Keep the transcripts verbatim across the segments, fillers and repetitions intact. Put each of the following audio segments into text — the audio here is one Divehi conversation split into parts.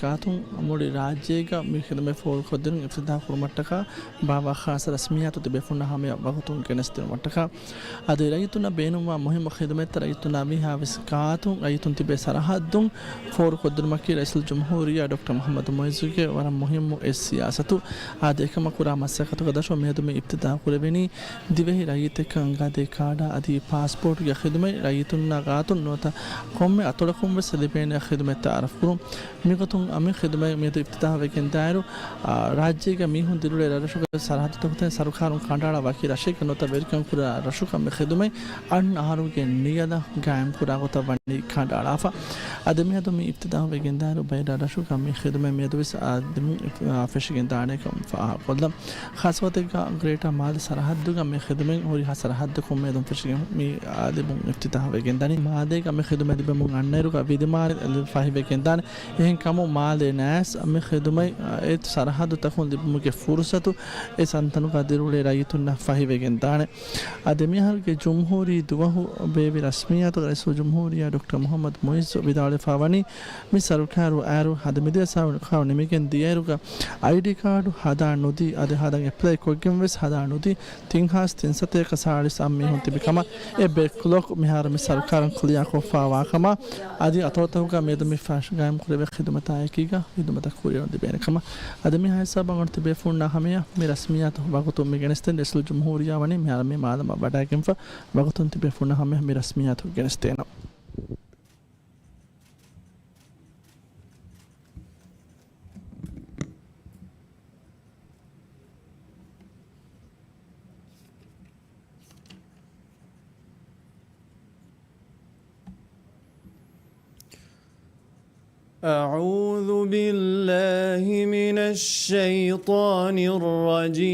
ގާތުން މުޅި ރާއްޖޭގަ މި ޚިދުމަތް ފޯރުކޮށްދިނުން އިފްތިތާޙު ކުރުމަށްޓަކާ ބާއްވާ ޚާއްޞަ ރަސްމިއްޔާތު ތިބޭފުޅުންނާ ހަމަޔަށް ވަގުތުން ގެނެސްދިނުމަށްޓަކާ، އަދި ރައްޔިތުންނަށް ބޭނުންވާ މުހިއްމު ޚިދުމަތްތައް ރައްޔިތުންނާ ވީހާވެސް ގާތުން ރައްޔިތުން ތިބޭ ސަރަހައްދުން ފޯރުކޮށްދިނުމަކީ ރައީސުލްޖުމްހޫރިއްޔާ ޑޮކްޓަރ މުޙައްމަދު މުޢިއްޒުގެ ވަރަށް މުހިއްމު އެއް ސިޔާސަތު. އާދެ، އެކަމަށް ކުރާ މަސައްކަތުގެ ދަށުން މިއަދު މި އިފްތިތާޙު ކުރެވެނީ، ދިވެހި ރައްޔިތެއްކަން އަނގާދޭ ކާޑާ އަދި ޕާސްޕޯޓްގެ ޚިދުމަތް ރައްޔިތުންނާ ގާތުން ނުވަތަ ކޮންމެ އަތޮޅަކުން ވެސް ލިބޭނެ ޚިދުމަތް ތައާރަފް ކުރުން. މިގޮތުން މި ޚިދުމަތް މިއަދު އިފްތިތާޙު ވެގެންދާއިރު، އާ، ރާއްޖޭގަ މީހުން ދިރިއުޅޭ ރަށްރަށުގެ ސަރަހައްދުތަކުގެ ސަރުކާރުން ކަނޑައަޅާ ވަކި ރަށެއްގަ ނުވަތަ ވެރިކަން ކުރާ ރަށުގަ މި ޚިދުމަތް އަންނަ އަހަރުގެ ނިޔަލަށް ގާއިމްކުރާ ގޮތަށް ވަނީ ކަނޑައަޅާފަ. އަދި މިއަދު މި އިފްތިތާޙު ވެގެންދާއިރު ބައެއް ރަށްރަށުގަ މި ޚިދުމަތް މިއަދުވެސް އާ، ދިމުން އިފް-، އާ، ފެށިގެންދާނެކަން ފާހަގަކޮށްލަން. ޚާއްޞަގޮތެއްގަ ގްރޭޓާ މާލެ ސަރަހައްދުގަ މި ޚިދުމަތް ހުރިހާ ސަރަހައްދަކުން މިއަދުން ފެށިގެން މި އާ، ލިބުން އިފްތިތާޙު ވެގެންދާނެ. މާލޭގަ މި ޚިދުމަތް ލިބެމުން އަންނައިރުގަ ވިލިމާލެ ފަހިވެގެންދާނެ. އެހެންކަމުން މާލޭ ނާސް މި ޚިދުމަތް އެ ސަރަހައްދުތަކުން ލިބުމުގެ ފުރުސަތު އެ ތަންތަނުގަ ދިރިއުޅޭ ރައްޔިތުންނަށް ފަހިވެގެންދާނެ. އަދި މިއަހަރުގެ ޖުމްހޫރީ ދުވަހު ބޭއްވި ރަސްމިއްޔާތުގަ ރައީސުލްޖުމްހޫރިއްޔާ ޑޮކްޓަރ މުޙައްމަދު މުޢިއްޒު ވިދާޅުވެފަ ވަނީ، މި ސަރުކާރު އައިރު ހަދަ މިދިޔަ ސަރުކާރު ނިމިގެން ދިޔައިރުގަ އައިޑީ ކާޑު ހަދާ ނުދީ، އަދި ހަދަން އެޕްލައި ކޮށްގެން ވެސް ހަދާ ނުދީ، ތިން ހާސް ތިން ސަތޭކަ ސާޅީސް އަށް މީހުން ތިބި ކަމަށް އެ ބެކްލޮގް މިހާރު މި ސަރުކާރުން ކްލިއާ ކޮށްފާވާ ކަމަށް، އަދި އަތޮޅުތަކުގަ މިއަދު މި ފަށް ގާއިމް ކުރެވޭ ޚިދުމަތާއެކީގަ ޚިދުމަތަށް ކުރިއެރުން ލިބޭނެ ކަމަށް. އަދި މި ހިސާބަށް އަންނަ ތިބޭފުޅުންނާ ހަމަޔަށް މި ރަސްމިއްޔާތު ވަގުތުން މި ގެނެސްދޭން ރައީސުލްޖުމްހޫރިއްޔާ ވަނީ މިހާރު މި މާލަމާ ވަޑައިގެންފަ ވަގުތުން ތިބޭފުޅުންނާ ހަމަޔަށް މި ރަސްމިއްޔާތު ގެނެސްދޭނަން. أعوذ بالله من الشيطان الرجيم.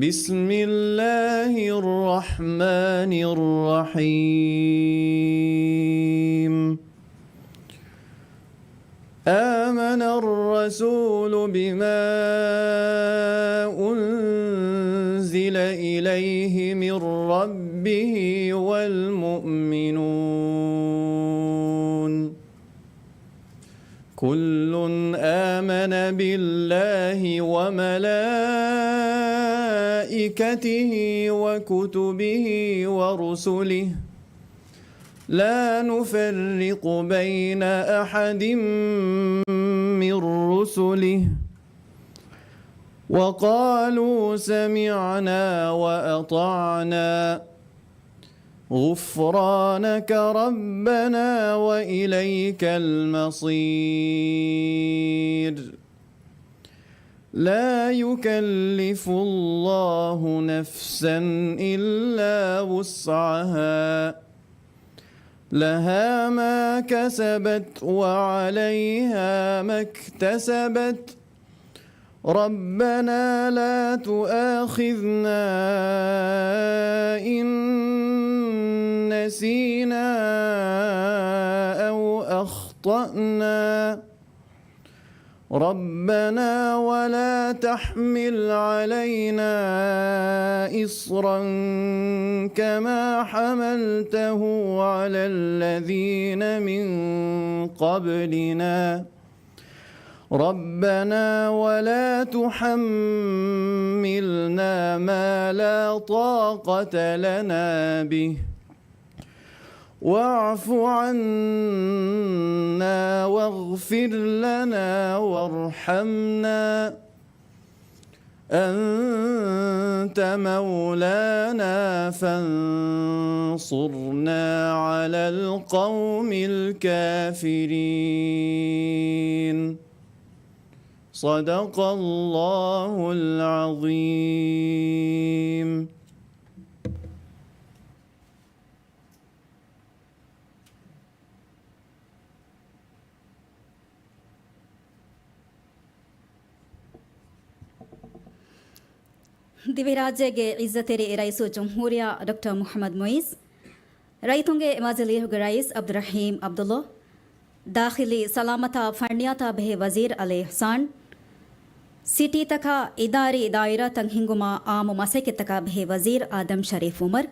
بسم الله الرحمن الرحيم. آمن الرسول بما أنزل إليه من ربه والمؤمنون. كل آمن بالله وملائكته وكتبه ورسله لا نفرق بين أحد من رسله وقالوا سمعنا وأطعنا غفرانك ربنا وإليك المصير. لا يكلف الله نفسا إلا وسعها، لها ما كسبت وعليها ما اكتسبت، ربنا لا تؤاخذنا إن نسينا أو أخطأنا، ربنا ولا تحمل علينا إصرا كما حملته على الذين من قبلنا، ربنا ولا تحملنا ما لا طاقة لنا به، واعف عنا واغفر لنا وارحمنا، أنت مولانا فانصرنا على القوم الكافرين. صدق الله العظيم. ދިވެހިރާއްޖޭގެ އިއްޒަތްތެރި ރައީސުލްޖުމްހޫރިއްޔާ ޑޮކްޓަރ މުޙައްމަދު މުޢިއްޒު، ރައްޔިތުންގެ މަޖިލީހުގެ ރައީސް ޢަބްދުއްރަޙީމް ޢަބްދުﷲ، ދާޚިލީ ސަލާމަތާ ފަންނިޔާތާ ބެހޭ ވަޒީރު ޢަލީ އިޙްސާން، ސިޓީތަކާ އިދާރީ ދާއިރާތައް ހިންގުމާ އާއްމު މަސައްކަތްތަކާ ބެހޭ ވަޒީރު އާދަމް ޝަރީފް ޢުމަރު،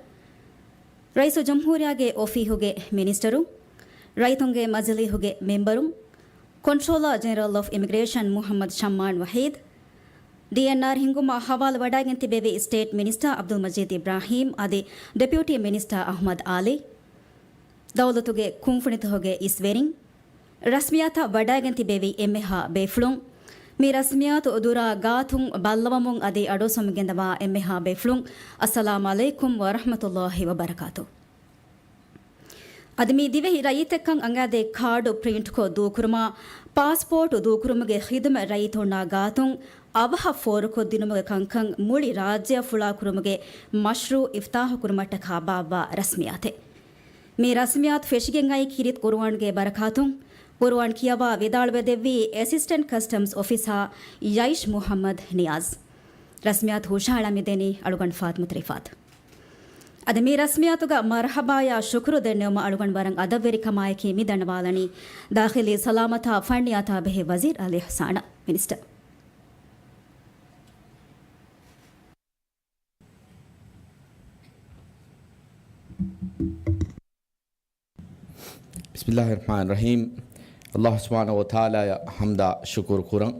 ރައީސުލްޖުމްހޫރިއްޔާގެ އޮފީހުގެ މިނިސްޓަރު، ރައްޔިތުންގެ މަޖިލީހުގެ މެމްބަރުން، ކޮންޓްރޯލަރ ޖެނެރަލް އޮފް އިމިގްރޭޝަން މުޙައްމަދު ޝައްމާން ވަޙީދު، ޑީއެންއާރް ހިންގުމަށް ހަވާލު ވަޑައިގެން ތިބެވި ސްޓޭޓް މިނިސްޓަރ އަބްދުލް މަޖީދު އިބްރާހީމް އަދި ޑެޕިއުޓީ މިނިސްޓަރ އަޙްމަދު އާލީ، ދައުލަތުގެ ކުންފުނިތަކުގެ އިސްވެރިން، ރަސްމިއްޔާތަށް ވަޑައިގެން ތިބެވި އެންމެހާ ބޭފުޅުން، މި ރަސްމިއްޔާތު ދުރާ ގާތުން ބައްލަވަމުން އަދި އަޑުއައްސަވަމުން ގެންދަވާ އެންމެހާ ބޭފުޅުން، އައްސަލާމް ޢަލައިކުމް ވަރަޙްމަތުﷲި ވަބަރަކާތު. އަދި މި ދިވެހި ރައްޔިތެއްކަން އަނގާދޭ ކާޑު ޕްރިންޓްކޮށް ދޫކުރުމާ، ޕާސްޕޯޓު ދޫކުރުމުގެ ޚިދުމަތް ރައްޔިތުންނާ ގާތުން އަވަހަށް ފޯރުކޮށްދިނުމުގެ ކަންކަން މުޅި ރާއްޖެއަށް ފުޅާކުރުމުގެ މަޝްރޫޢު އިފްތާޙުކުރުމަށްޓަކާ ބާއްވާ ރަސްމިއްޔާތެއް. މި ރަސްމިއްޔާތު ފެށިގެން އައީ ކީރިތި ޤުރުއާންގެ ބަރަކާތުން. ޤުރުއާން ކިޔަވާ ވިދާޅުވެދެއްވީ އެސިސްޓެންޓް ކަސްޓަމްސް އޮފިސާ ޔައިޝް މުޙައްމަދު ނިޔާޒް. ރަސްމިއްޔާތު ހުށަހަޅަން މިދެނީ އަޅުގަނޑު ފާތިމަތު ރިފާތު. އަދި މި ރަސްމިއްޔާތުގަ މަރުޙަބާޔާ ޝުކުރު ދެންނެވުމަށް އަޅުގަނޑު ވަރަށް އަދަބުވެރިކަމާއެކީ މި ދަންނަވާލަނީ ދާޚިލީ ސަލާމަތާ ފަންނިޔާތާ ބެހޭ ވަޒީރު އަލީ އިޙްސާނަށް. މިނިސްޓަރ. ބިސްމިއްލާހި ރަޙްމާނި ރަޙީމް. ﷲ ސުބްޙާނަހޫ ވަތަޢާލާއަށް ޙަމްދާ ޝުކުރު ކުރަން،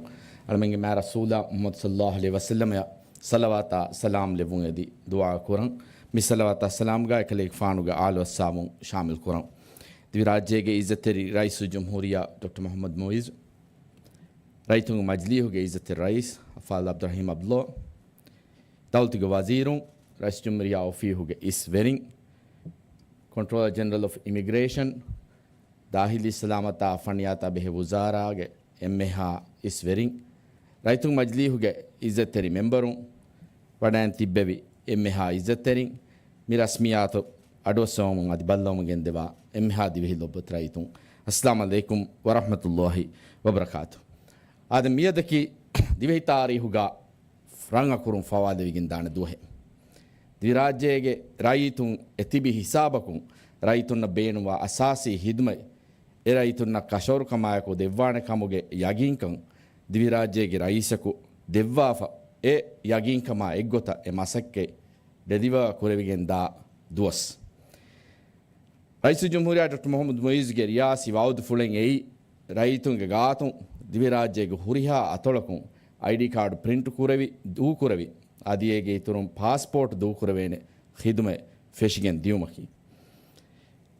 އަޅަމެންގެ މާތް ރަސޫލާ މުޙައްމަދު ޞައްލައްލާހު ޢަލައިހި ވަސައްލަމައަށް ޞަލަވާތާ ސަލާމް ލެއްވުން އެދި ދުޢާ ކުރަން. މި ޞަލަވާތާ ސަލާމްގައި އެކަލޭގެފާނުގެ އާލު އަޞްޙާބުން ޝާމިލް ކުރަން. ދިވެހިރާއްޖޭގެ އިއްޒަތްތެރި ރައީސުލްޖުމްހޫރިއްޔާ ޑޮކްޓަރ މުޙައްމަދު މުޢިއްޒު، ރައްޔިތުންގެ މަޖިލީހުގެ އިއްޒަތްތެރި ރައީސް އަލްފާޟިލް ޢަބްދުއްރަޙީމް ޢަބްދުﷲ، ދައުލަތުގެ ވަޒީރުން، ރައީސުލްޖުމްހޫރިއްޔާ އޮފީހުގެ އިސްވެރިން، ކޮންޓްރޯލަރ ޖެނެރަލް އޮފް އިމިގްރޭޝަން، ދާޚިލީ ސަލާމަތާ ފަންނިޔާތާ ބެހޭ ވުޒާރާގެ އެންމެހާ އިސްވެރިން، ރައްޔިތުން މަޖިލީހުގެ އިއްޒަތްތެރި މެމްބަރުން، ވަޑައިގެން ތިއްބެވި އެންމެހާ އިއްޒަތްތެރިން، މި ރަސްމިއްޔާތު އަޑުއައްސަވަމުން އަދި ބައްލަވަމުން ގެންދަވާ އެންމެހާ ދިވެހި ލޮބުވެތި ރައްޔިތުން، އައްސަލާމް ޢަލައިކުމް ވަރަޙްމަތުﷲި ވަބަރަކާތު. އާދެ، މިއަދަކީ ދިވެހި ތާރީހުގަ ރަނގަކުރުން ފަވާލެވިގެން ދާނެ ދުވަހެއް. ދިވެހިރާއްޖޭގެ ރައްޔިތުން އެ ތިބި ހިސާބަކުން ރައްޔިތުންނަށް ބޭނުންވާ އަސާސީ ހިދުމަތް އެ ރައްޔިތުންނަށް ކަށަވަރުކަމާއެކު ދެއްވާނެ ކަމުގެ ޔަގީންކަން ދިވެހިރާއްޖޭގެ ރައީސަކު ދެއްވާފަ، އެ ޔަގީންކަމާ އެއްގޮތަށް އެ މަސައްކަތް ޑެލިވާ ކުރެވިގެން ދާ ދުވަސް. ރައީސުލްޖުމްހޫރިއްޔާ ޑޮކްޓަރ މުޙައްމަދު މުޢިއްޒުގެ ރިޔާސީ ވަޢުދުފުޅެއް އެއީ، ރައްޔިތުންގެ ގާތުން ދިވެހިރާއްޖޭގެ ހުރިހާ އަތޮޅަކުން އައިޑީ ކާޑު ޕްރިންޓް ކުރެވި، ދޫކުރެވި، އަދި އޭގެ އިތުރުން ޕާސްޕޯޓް ދޫކުރެވޭނެ ޚިދުމަތް ފެށިގެން ދިޔުމަކީ.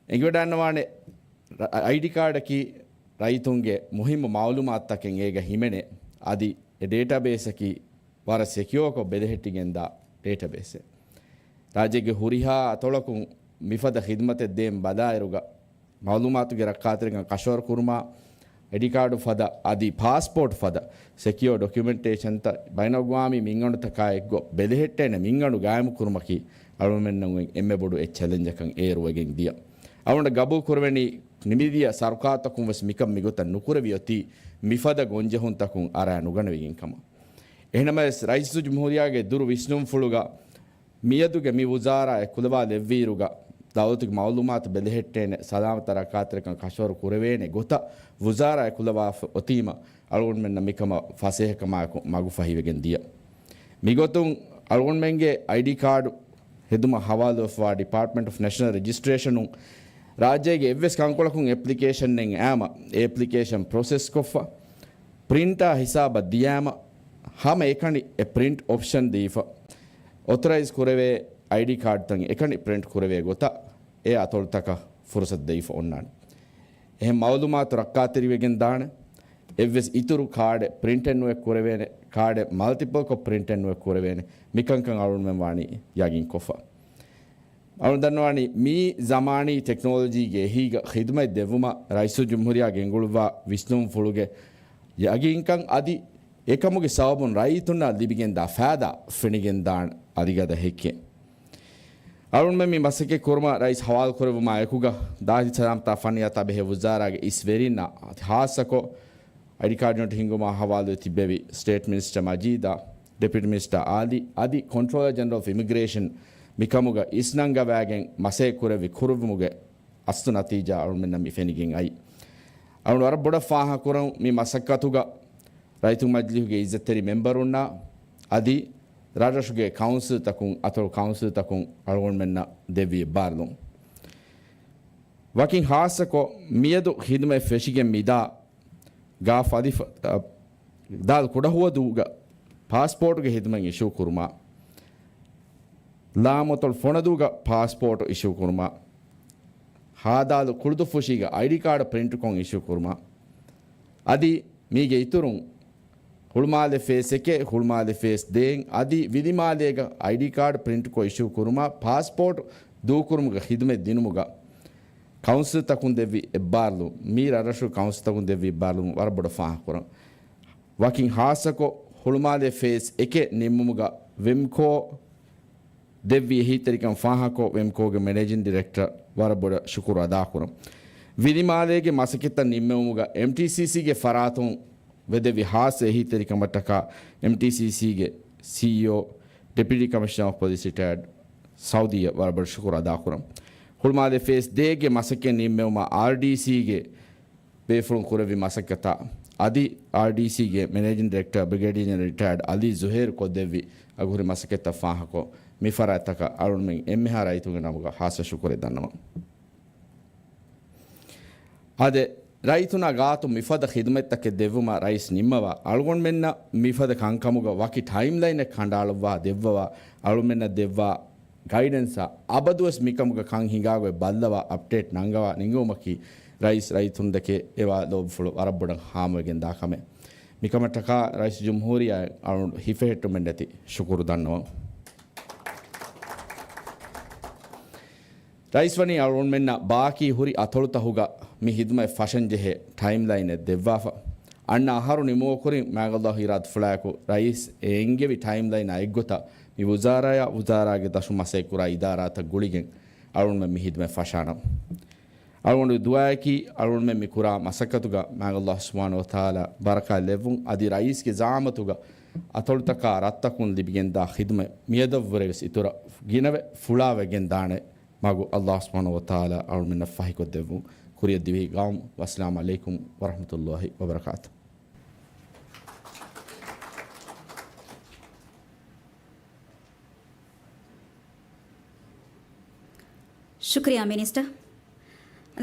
އެނގިވަޑައިގަންނަވާނެ، ރަ-، އައިޑީ ކާޑަކީ ރައްޔިތުންގެ މުހިއްމު މަޢުލޫމާތުތަކެއް އޭގަ ހިމެނޭ، އަދި އެ ޑޭޓާބޭސަކީ ވަރަށް ސެކިއޯކޮށް ބެލެހެއްޓިގެންދާ ޑޭޓާބޭސެއް. ރާއްޖޭގެ ހުރިހާ އަތޮޅަކުން މިފަދަ ޚިދުމަތެއް ދޭން ބަލާއިރުގަ، މަޢުލޫމާތުގެ ރައްކާތެރިކަން ކަށަވަރު ކުރުމާ، އައިޑީ ކާޑު ފަދަ އަދި ޕާސްޕޯޓް ފަދަ ސެކިއޯ ޑޮކިއުމެންޓޭޝަންތައް ބައިނަލްއަގްވާމީ މިންގަނޑުތަކާ އެއްގޮތް ބެލެހެއްޓޭނެ މިންގަނޑު ގާއިމުކުރުމަކީ އަޅުގަނޑުމެންނަށް އޮތް އެންމެ ބޮޑު އެއް ޗެލެންޖަކަށް އޭރުވެގެން ދިޔަ. އަޅުގަނޑަށް ގަބޫލު ކުރެވެނީ ނިމިދިޔަ ސަރުކާރުތަކުން ވެސް މިކަން މިގޮތަށް ނުކުރެވި އޮތީ މިފަދަ ގޮންޖެހުންތަކުން އަރާ ނުގަނެވިގެން ކަމަށް. އެހެންނަމަވެސް، ރައީސުލްޖުމްހޫރިއްޔާގެ ދުރު ވިސްނުންފުޅުގަ މިއަދުގެ މި ވުޒާރާ އެ ކުލަވާލެއްވިއިރުގަ، ދައުލަތުގެ މަޢުލޫމާތު ބެލެހެއްޓޭނެ ސަލާމަތަށް ރައްކާތެރިކަން ކަށަވަރު ކުރެވޭނެ ގޮތަށް ވުޒާރާ އެ ކުލަވާފަ އޮތީމަ، އަޅުގަނޑުމެންނަށް މިކަމަށް ފަސޭހަކަމާއެކު މަގުފަހިވެގެން ދިޔަ. މިގޮތުން އަޅުގަނޑުމެންގެ އައިޑީ ކާޑު ހެދުމަށް ހަވާލުވެފަވާ ޑިޕާޓްމަންޓް އޮފް ނޭޝަނަލް ރެޖިސްޓްރޭޝަނުން ރާއްޖޭގެ އެއްވެސް ކަންކޮޅަކުން އެޕްލިކޭޝަންއެއް އައީމަ، އެ އެޕްލިކޭޝަން ޕްރޮސެސްކޮށްފަ، ޕްރިންޓާ ހިސާބަށް ދިޔައިމަ، ހަމައެކަނި އެ ޕްރިންޓް އޮޕްޝަން ދީފަ، އޮތަރައިޒް ކުރެވޭ އައިޑީ ކާޑުތައް އެކަނި ޕްރިންޓް ކުރެވޭ ގޮތަށް އެ އަތޮޅުތަކަށް ފުރުސަތު ދެވިފަ އޮންނާނެ. އެހެން މައުލޫމާތު ރައްކާތެރިވެގެން ދާނެ. އެއްވެސް އިތުރު ކާޑެއް ޕްރިންޓެއް ނުވެ ކުރެވޭނެ، ކާޑެއް މަލްޓިޕަލްކޮށް ޕްރިންޓެއް ނުވެ ކުރެވޭނެ. މިކަންކަން އަޅުގަނޑުމެން ވާނީ ޔަގީންކޮށްފަ. އަޅުގަނޑު ދަންނަވާނީ މި ޒަމާނީ ޓެކްނޮލޮޖީގެ އެހީގަ ޚިދުމަތް ދެއްވުމަށް ރައީސުލްޖުމްހޫރިއްޔާ ގެންގުޅުއްވާ ވިސްނުންފުޅުގެ ޔަގީންކަން އަދި އެކަމުގެ ސަބަބުން ރައްޔިތުންނަށް ލިބިގެންދާ ފައިދާ ފެނިގެންދާން އަދިގަދަ ހެއްކެއް. އަޅުގަނޑުމެން މި މަސައްކަތް ކުރުމަށް ރައީސް ހަވާލުކުރެއްވުމާ އެކުގަ، ދާޚިލީ ސަލާމަތާ ފަންނިޔާތާ ބެހޭ ވުޒާރާގެ އިސް ވެރިންނަށް ހާއްސަކޮށް، އައިޑީ ކާޑު ޔުނިޓް ހިންގުމާ ހަވާލުވެ ތިއްބެވި ސްޓޭޓް މިނިސްޓަރ މަޖީދާ، ޑެޕިއުޓީ މިނިސްޓަރ އާލީ އަދި ކޮންޓްރޯލަރ ޖެނެރަލް އޮފް އިމިގްރޭޝަން މިކަމުގަ އިސްނަންގަވާގެން މަސައްކަތް ކުރެއްވި ކުރުވުމުގެ އަސްލު ނަތީޖާ އަޅުގަނޑުމެންނަށް މި ފެނިގެން އައީ. އަޅުގަނޑު ވަރަށް ބޮޑަށް ފާހަގަކުރަން މި މަސައްކަތުގަ ރައްޔިތުން މަޖިލީހުގެ އިއްޒަތްތެރި މެމްބަރުންނާ އަދި ރަށްރަށުގެ ކައުންސިލްތަކުން، އަތޮޅު ކައުންސިލްތަކުން އަޅުގަނޑުމެންނަށް ދެއްވި އެއްބާރުލުން. ވަކިން ހާއްސަކޮށް، މިއަދު ޚިދުމަތް ފެށިގެން މިދާ ގާފަ އަލިފަ، އަ، ދާލު ކުޑަހުވަދޫގަ ޕާސްޕޯޓުގެ ޚިދުމަތް އިޝޫ ކުރުމާ، ލާމަތޮޅު ފޮނަދޫގަ ޕާސްޕޯޓު އިޝޫ ކުރުމާ، ހާދާލު ކުޅުދުއްފުށީގަ އައިޑީ ކާޑު ޕްރިންޓްކޮށް އިޝޫ ކުރުމާ، އަދި މީގެ އިތުރުން، ހުޅުމާލެ ފޭސް އެކެއް، ހުޅުމާލެ ފޭސް ދޭއް އަދި ވިލިމާލޭގަ އައިޑީ ކާޑު ޕްރިންޓްކޮށް އިޝޫ ކުރުމާ، ޕާސްޕޯޓް ދޫކުރުމުގަ ޚިދުމަތް ދިނުމުގަ ކައުންސިލްތަކުން ދެއްވި އެއްބާރުލުން، މީ ރަށްރަށު ކައުންސިލްތަކުން ދެއްވި އެއްބާރުލުން ވަރަށް ބޮޑަށް ފާހަގަކުރަން. ވަކިން ހާއްސަކޮށް، ހުޅުމާލެ ފޭސް އެކެއް ނިންމުމުގަ ވެމްކޯ ދެއްވި އެހީތެރިކަން ފާހަގަކޮށް، ވެމްކޯގެ މެނޭޖިން ޑިރެކްޓަރ ވަރަށް ބޮޑަށް ޝުކުރު އަދާކުރަން. ވިލިމާލޭގެ މަސައްކަތްތައް ނިންމެވުމުގަ އެމްޓީސީސީގެ ފަރާތުން ވެދެއްވި ހާއްސަ އެހީތެރިކަމަށްޓަކާ އެމްޓީސީސީގެ ސީއީއޯ، ޑެޕިއުޓީ ކަމިޝަނަރ އޮފް ޕޮލިސް ރިޓަޔަރޑް ސައުދީއަށް ވަރަށް ބޮޑަށް ޝުކުރު އަދާކުރަން. ހުޅުމާލެ ފޭސް ދޭގެ މަސައްކަތް ނިންމެވުމަށް އާރްޑީސީގެ ބޭފުޅުން ކުރެއްވި މަސައްކަތާ އަދި އާރްޑީސީގެ މެނޭޖިން ޑިރެކްޓަރ ބްރިގޭޑިއަރ ޖެނެރަލް ރިޓަޔަރޑް އަލީ ޒުހޭރު ކޮށްދެއްވި އަގުހުރި މަސައްކަތްތައް ފާހަގަކޮށް، މި ފަރާތްތަކަށް އަޅުގަނޑުމެން އެންމެހާ ރައްޔިތުންގެ ނަމުގަ ހާއްސަ ޝުކުރެއް ދަންނަވަން. އާދެ، ރައްޔިތުންނާ ގާތުން މިފަދަ ޚިދުމަތްތަކެއް ދެއްވުމަށް ރައީސް ނިންމަވާ، އަޅުގަނޑުމެންނަށް މިފަދަ ކަންކަމުގަ ވަކި ޓައިމްލައިނެއް ކަނޑައަޅުއްވާ ދެއްވަވާ، އަޅުމެންނަށް ދެއްވާ ގައިޑެންސާ އަބަދުވެސް މިކަމުގަ ކަން ހިނގާގޮތް ބައްލަވާ، އަޕްޑޭޓް ނަންގަވާ ނިންގެވުމަކީ، ރައީސް ރައްޔިތުންދެކެ އެވާ ލޯބިފުޅު ވަރަށް ބޮޑަށް ހާމަވެގެން ދާ ކަމެއް. މިކަމަށްޓަކާ ރައީސް ޖުމްހޫރިއްޔާ އަޅުގަނޑު ހިފެހެއްޓުމެއް ނެތި ޝުކުރު ދަންނަވަން. ރައީސް ވަނީ އަޅުގަނޑުމެންނަށް ބާކީ ހުރި އަތޮޅުތަހުގަ މި ޚިދުމަތް ފަށަންޖެހޭ ޓައިމްލައިނެއް ދެއްވާފަ. އަންނަ އަހަރު ނިމުމަށް ކުރިން މާތް ﷲ އިރާދަފުޅާއެކު ރައީސް އެ އެންގެވި ޓައިމްލައިނާ އެއްގޮތަށް މި ވުޒާރާޔާ ވުޒާރާގެ ދަށުން މަސައްކަތްކުރާ އިދާރާތައް ގުޅިގެން އަޅުގަނޑުމެން މި ޚިދުމަތް ފަށާނަން. އަޅުގަނޑު ދުޢާއަކީ އަޅުގަނޑުމެން މި ކުރާ މަސައްކަތުގަ މާތް ﷲ ސުބްޙާނަހޫ ވަތަޢާލާ ބަރަކާތް ލެއްވުން، އަދި ރައީސްގެ ޒަޢާމަތުގަ އަތޮޅުތަކާ ރަށްތަކުން ލިބިގެންދާ ޚިދުމަތް މިއަދަށްވުރެވެސް އިތުރަށް ގިނަވެ ފުޅާވެގެންދާނެ މަގު ﷲ ސުބްޙާނަހޫ ވަތަޢާލާ އަޅުމެންނަށް ފަހިކޮށްދެއްވުން. ކުރިއަށް ދިވެހި ގައުމު. ވައްސަލާމް ޢަލައިކުމް ވަރަޙްމަތުﷲ ވަބަރަކާތު. ޝުކުރިއްޔާ މިނިސްޓަރ.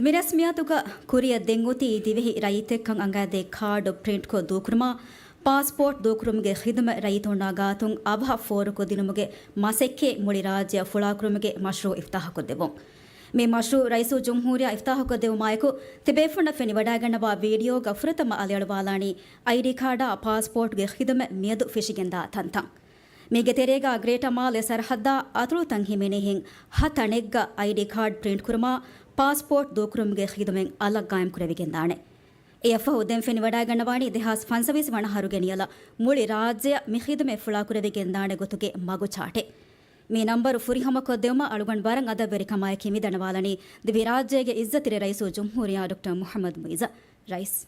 މި ރަސްމިއްޔާތުގަ ކުރިއަށް ދެން އޮތީ ދިވެހި ރައްޔިތެއްކަން އަނގައިދޭ ކާޑު ޕްރިންޓްކޮށް ދޫކުރުމާ، ޕާސްޕޯޓް ދޫކުރުމުގެ ޚިދުމަތް ރައްޔިތުންނާ ގާތުން އަވަހަށް ފޯރުކޮށްދިނުމުގެ މަސައްކަތް މުޅި ރާއްޖެއަށް ފުޅާކުރުމުގެ މަޝްރޫޢު އިފްތާޙުކޮށްދެއްވުން. މި މަޝްރޫޢު ރައީސުލްޖުމްހޫރިއްޔާ އިފްތާޙުކޮށްދެއްވުމާއެކު، ތިބޭފުޅުންނަށް ފެނިވަޑައިގަންނަވާ ވީޑިއޯގަ ފުރަތަމަ އަލިއަޅުވާލާނީ އައިޑީ ކާޑާ ޕާސްޕޯޓްގެ ޚިދުމަތް މިއަދު ފެށިގެންދާ ތަންތަން. މީގެ ތެރޭގަ ގްރޭޓަ މާލެ ސަރަހައްދާ އަތޮޅުތައް ހިމެނޭހެން ހަ ތަނެއްގަ އައިޑީ ކާޑް ޕްރިންޓް ކުރުމާ، ޕާސްޕޯޓް ދޫކުރުމުގެ ޚިދުމަތް އަލަށް ގާއިމް ކުރެވިގެންދާނެ. އެއަށްފަހު ދެން ފެނިވަޑައިގަންނަވާނީ ދެހާސް ފަންސަވީސް ވަނަ އަހަރުގެ ނިޔަލަށް މުޅި ރާއްޖެއަށް މި ޚިދުމަތް ފުޅާކުރެވިގެންދާނެ ގޮތުގެ މަގު ޗާޓެއް. މި ނަންބަރު ފުރިހަމަކޮށްދެވުމަށް އަޅުގަނޑު ވަރަށް އަދަށްވެރިކަމާއެކީ މި ދަންނަވާލަނީ ދިވެހިރާއްޖޭގެ އިއްޒަތްތެރި ރައީސުލްޖުމްހޫރިއްޔާ ޑޮކްޓަރ މުޙައްމަދު މުޢިއްޒަށް. ރައީސް.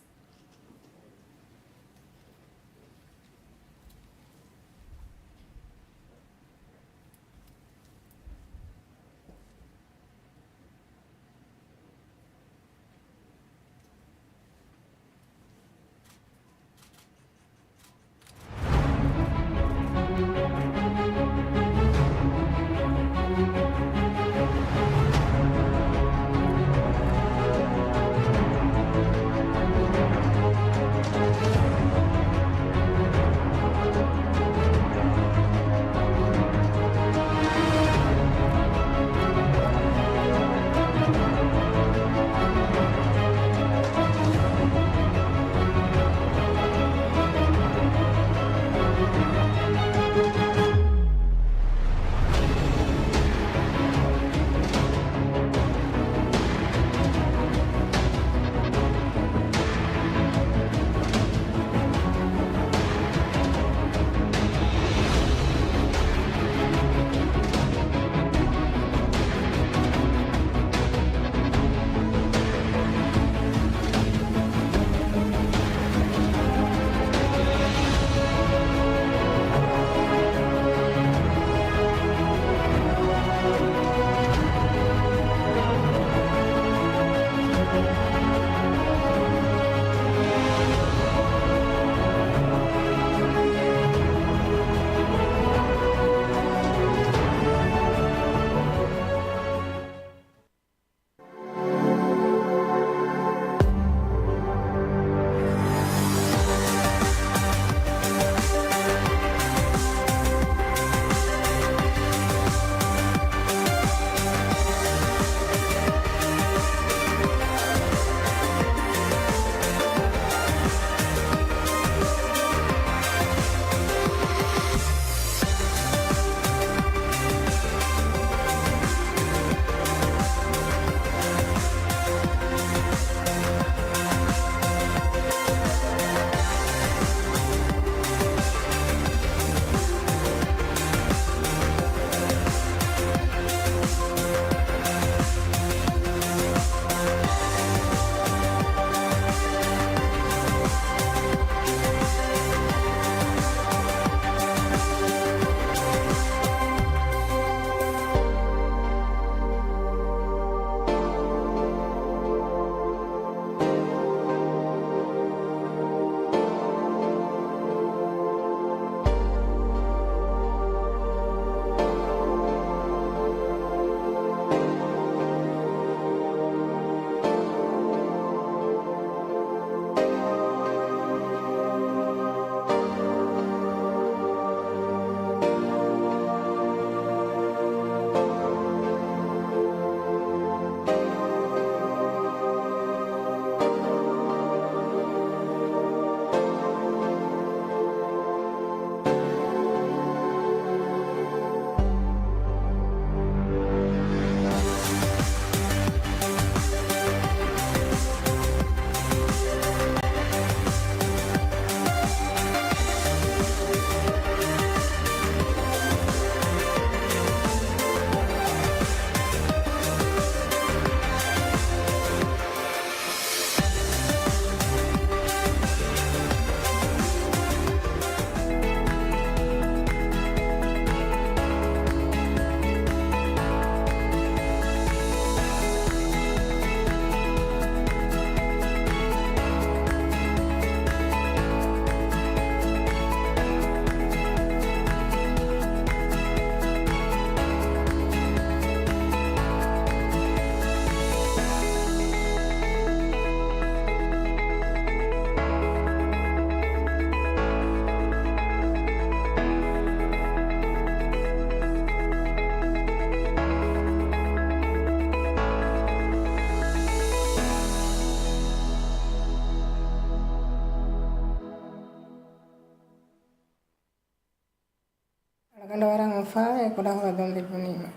ގަނޑު ވަރަށް އުފާވެ، ކުޑަހުވަދުން ލިބުނީމަ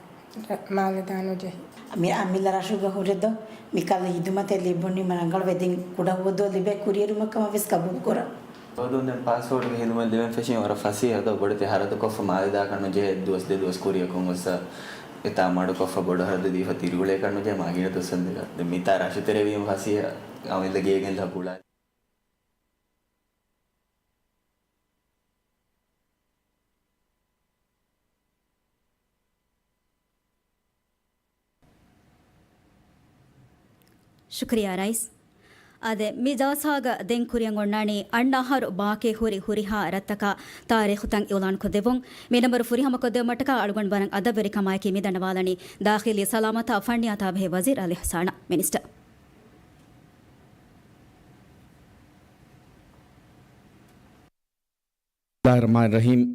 މާލެ ދާނުޖެހި. މި އަމިއްލަ ރަށުގަ ހުރެދޯ މިކަހަލަ ހިދުމަތެއް ލިބުނީމަ ރަނގަޅުވެ. ދެން ކުޑަހުވަދު ލިބޭ ކުރިއެރުމަކަށް ވެސް ގަބޫލުކުރަން. ހުވަދުން ދެން ޕާސްޕޯޓްގެ ހިދުމަތް ލިބެން ފެށީމަ ވަރަށް ފަސޭހަ. ދޯ ބޮޑެތި ހަރަދުކޮށްފަ މާލެ ދާކަށް ނުޖެހޭ. ދުވަސް ދެ ދުވަސް ކުރިއަކުން ވެސް އެތާ މަޑުކޮށްފަ ބޮޑު ހަރަދު ދީފަ ތިރިއުޅޭކަށް ނުޖެހޭ މާ ގިނަ ދުވަސް ދެން. ދެން މިތާ ރަށުތެރެވީމަ ފަސޭހަ. އަމިއްލަ ގޭގެން ލަ ގުޅާ. ޝުކުރިއްޔާ ރައީސް. އާދެ، މި ޖަލްސާގަ ދެން ކުރިއަށް އޮންނާނީ އަށްނަ އަހަރު ބާކީ ހުރި ހުރިހާ ރަށްތަކާ ތާރީޚުތައް އިޢުލާންކޮށްދެއްވުން. މި ނަންބަރު ފުރިހަމަކޮށްދެއްވުމަށްޓަކާ އަޅުގަނޑު ވަރަށް އަދަބުވެރިކަމާއެކީ މި ދަންނަވާލަނީ ދާޚިލީ ސަލާމަތާ ފަންނިޔާތާ ބެހޭ ވަޒީރު އަލީ އިޙްސާން މިނިސްޓަރ. ބިސްމިއްލާހިއްރަޙްމާނިއްރަޙީމް.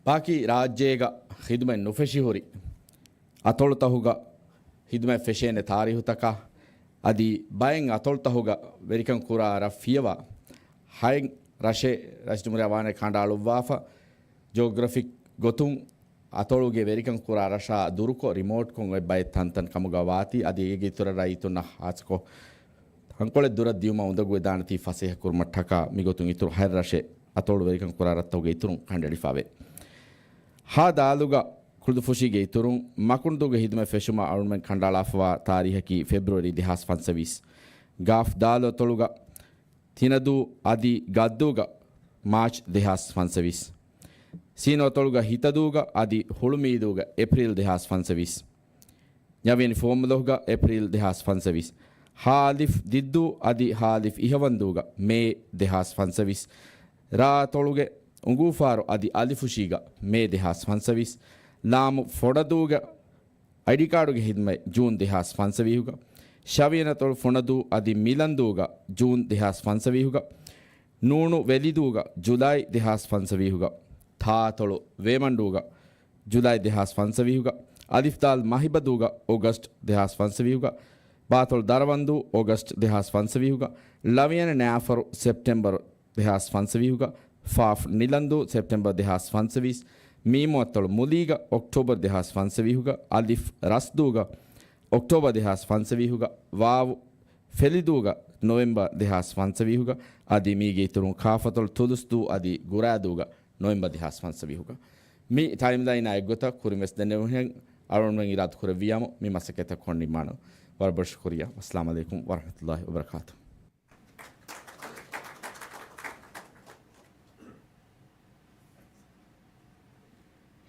ބާކީ ރާއްޖޭގަ ޚިދުމަތް ނުފެށިހުރި އަތޮޅުތަހުގަ ޚިދުމަތް ފެށޭނެ ތާރީހުތަކާ އަދި ބައެއް އަތޮޅުތަހުގަ ވެރިކަން ކުރާ ރަށް ފިޔަވާ ހައެއް ރަށެއް ރައީސްޖުމްހޫރިއްޔާ ވާނެ ކަނޑައަޅުއްވާފަ، ޖިއޮގްރަފިކް ގޮތުން އަތޮޅުގެ ވެރިކަން ކުރާ ރަށާ ދުރުކޮށް ރިމޯޓްކޮށް އޮތް ބައެއް ތަންތަން ކަމުގަ ވާތީ އަދި އޭގެ އިތުރަށް ރައްޔިތުންނަށް ހާއްސަކޮށް ތަންކޮޅެއް ދުރަށް ދިޔުމަށް އުނދަގޫވެދާނެތީ ފަސޭހަކުރުމަށްޓަކާ މިގޮތުން އިތުރު ހައެއް ރަށެއް އަތޮޅު ވެރިކަން ކުރާ ރަށްތަކުގެ އިތުރުން ކަނޑައެޅިފަވޭ. ހާ ދާލުގަ ކުޅުދުއްފުށީގެ އިތުރުން މަކުންދޫގެ ޚިދުމަތް ފެށުމަށް އަޅުގަނޑުމެން ކަނޑައަޅާފަވާ ތާރީހަކީ ފެބްރުއަރީ ދެހާސް ފަންސަވީސް. ގާފް ދާލު އަތޮޅުގަ ތިނަދޫ އަދި ގައްދޫގަ މާޗް ދެހާސް ފަންސަވީސް. ސީނު އަތޮޅުގަ ހިތަދޫގަ އަދި ހުޅުމީދޫގަ އޭޕްރީލް ދެހާސް ފަންސަވީސް. ނަވީން ފުވައްމުލަކުގަ އޭޕްރީލް ދެހާސް ފަންސަވީސް. ހާ އަލިފް ދިއްދޫ އަދި ހާ އަލިފް އިހަވަންދޫގަ މޭ ދެހާސް ފަންސަވީސް. ރާ އަތޮޅުގެ އުނގޫފާރު އަދި އަލިފުށީގަ މޭ ދެހާސް ފަންސަވީސް. ލާމު ފޮނަދޫގަ އައިޑީ ކާޑުގެ ޚިދުމަތް ޖޫން ދެހާސް ފަންސަވީހުގަ، ޝަވިޔަނަތޮޅު ފުނަދޫ އަދި މިލަންދޫގަ ޖޫން ދެހާސް ފަންސަވީހުގަ، ނޫނު ވެލިދޫގަ ޖުލައި ދެހާސް ފަންސަވީހުގަ، ތާތޮޅު ވޭމަންޑޫގަ ޖުލައި ދެހާސް ފަންސަވީހުގަ، އަލިފްދާލް މަހިބަދޫގަ އޮގަސްޓް ދެހާސް ފަންސަވީހުގަ، ބާތޮޅު ދަރަވަންދޫ އޮގަސްޓް ދެހާސް ފަންސަވީހުގަ، ޅަވިޔަނަ ނާފަރު ސެޕްޓެމްބަރު ދެހާސް ފަންސަވީހުގަ، ފާފް ނިލަންދޫ ސެޕްޓެމްބަރު ދެހާސް ފަންސަވީސް، މީމު އަތޮޅު މުލީގަ އޮކްޓޯބަރު ދެހާސް ފަންސަވީހުގަ، އަލިފް ރަސްދޫގަ އޮކްޓޯބަރު ދެހާސް ފަންސަވީހުގަ، ވާވު ފެލިދޫގަ ނޮވެމްބަރު ދެހާސް ފަންސަވީހުގަ، އަދި މީގެ އިތުރުން ކާފަތޮޅު ތުލުސްދޫ އަދި ގުރާދޫގަ ނޮވެމްބަރު ދެހާސް ފަންސަވީހުގަ. މި ޓައިމްލައިނާ އެއްގޮތަށް ކުރިންވެސް ދެންނެވުނުހެން އަޅުގަނޑުމެން އިރާދަކުރެއްވިޔާމު މި މަސައްކަތަށް ކޮން ނިންމާނު. ވަރަށް ބޮޑަށް ޝުކުރިއްޔާ. އައްސަލާމު ޢަލައިކުމް ވަރަޙްމަތުﷲި ވަބަރަކާތު.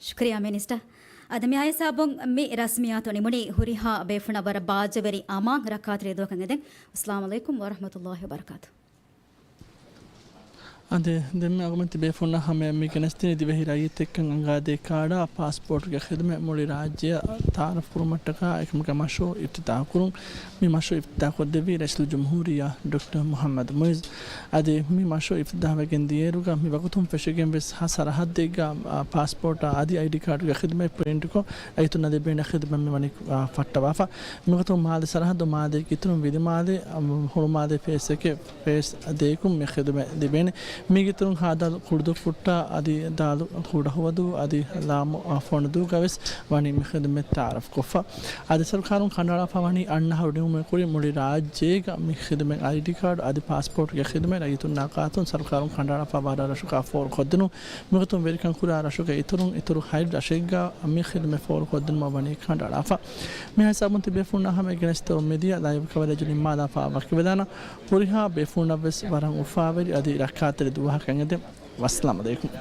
ޝުކުރިއްޔާ މިނިސްޓަރ. އަދި މި ހިސާބުން މި ރަސްމިއްޔާތު ނިމުނީ ހުރިހާ ބޭފުޅުންނަށް ވަރަށް ބާއްޖަވެރި އަމާން ރައްކާތެރި ދުވަހަކަށް އެދެން. އައްސަލާމު ޢަލައިކުމް ވަރަޙްމަތުﷲި ވަބަރަކާތު. އާދެ، ދެންމެ އަޅުގަނޑު ތިބޭފުޅުންނަށް ހަމަޔަށް މި ގެނެސްދިނީ ދިވެހި ރައްޔިތެއްކަން އަނގާދޭ ކާޑާ ޕާސްޕޯޓްގެ ޚިދުމަތް މުޅި ރާއްޖެއަށް ތަޢާރަފް ކުރުމަށްޓަކާ އެކަމުގެ މަޝްރޫޢު އިފްތިތާޙުކުރުން. މި މަޝްރޫޢު އިފްތިތާޙުކޮށްދެއްވީ ރައީސުލްޖުމްހޫރިއްޔާ ޑޮކްޓަރ މުޙައްމަދު މުޢިއްޒު. އަދި މި މަޝްރޫޢު އިފްތިތާޙުވެގެން ދިޔައިރުގަ މި ވަގުތުން ފެށިގެން ވެސް ހަ ސަރަހައްދެއްގަ، އާ، ޕާސްޕޯޓާ އަދި އައިޑީ ކާޑުގެ ޚިދުމަތް ޕްރިންޓްކޮށް ރައްޔިތުންނަށް ލިބޭނެ ޚިދުމަތް މިވަނީ، އާ، ފައްޓަވާފަ. މިގޮތުން މާލެ ސަރަހައްދު މާލޭގެ އިތުރުން ވިލިމާލެ، އަ، ހުޅުމާލެ ފޭސް އެކެއް ފޭސް ދޭކުން މި ޚިދުމަތް ލިބޭނެ. މީގެ އިތުރުން ހާދާލު ކުޅުދުއްފުއްޓާ އަދި ދާލު ކުޑަހުވަދޫ އަދި ލާމު، އަ، ފޮނަދޫގަ ވެސް ވަނީ މި ޚިދުމަތް ތަޢާރަފްކޮށްފަ. އަދި ސަރުކާރުން ކަނޑައަޅާފަ ވަނީ އަށްނަހަރު ނިމުމުގެ ކުރިން މުޅި ރާއްޖޭގަ މި ޚިދުމަތް އައިޑީ ކާޑު އަދި ޕާސްޕޯޓްގެ ޚިދުމަތް ރައްޔިތުންނާ ކާތުން ސަރުކާރުން ކަނޑައަޅާފަ ވަރަށް ރަށުގަ ފޯރުކޮށްދިނުން. މިގޮތުން ވެރިކަން ކުރާ ރަށުގެ އިތުރުން އިތުރު ހަތް ރަށެއްގަ މި ޚިދުމަތް ފޯރުކޮށްދިނުމަށް ވަނީ ކަނޑައަޅާފަ. މި ހިސާބުން ތިބޭފުޅުންނާ ހަމަ ގެނެސްދެވުން މިދިޔަ ލައިވް ކަވަރޭޖު ނިންމާލާފަ ވަކިވެލާނަން. ހުރިހާ ބޭފުޅުންނަށް ވެސް ވަރަށް އުފާވެރި އަދި ރައްކާތެރި ދުވަހަކަށް އެދެން. ވައްސަލާމް އަލައިކުމް.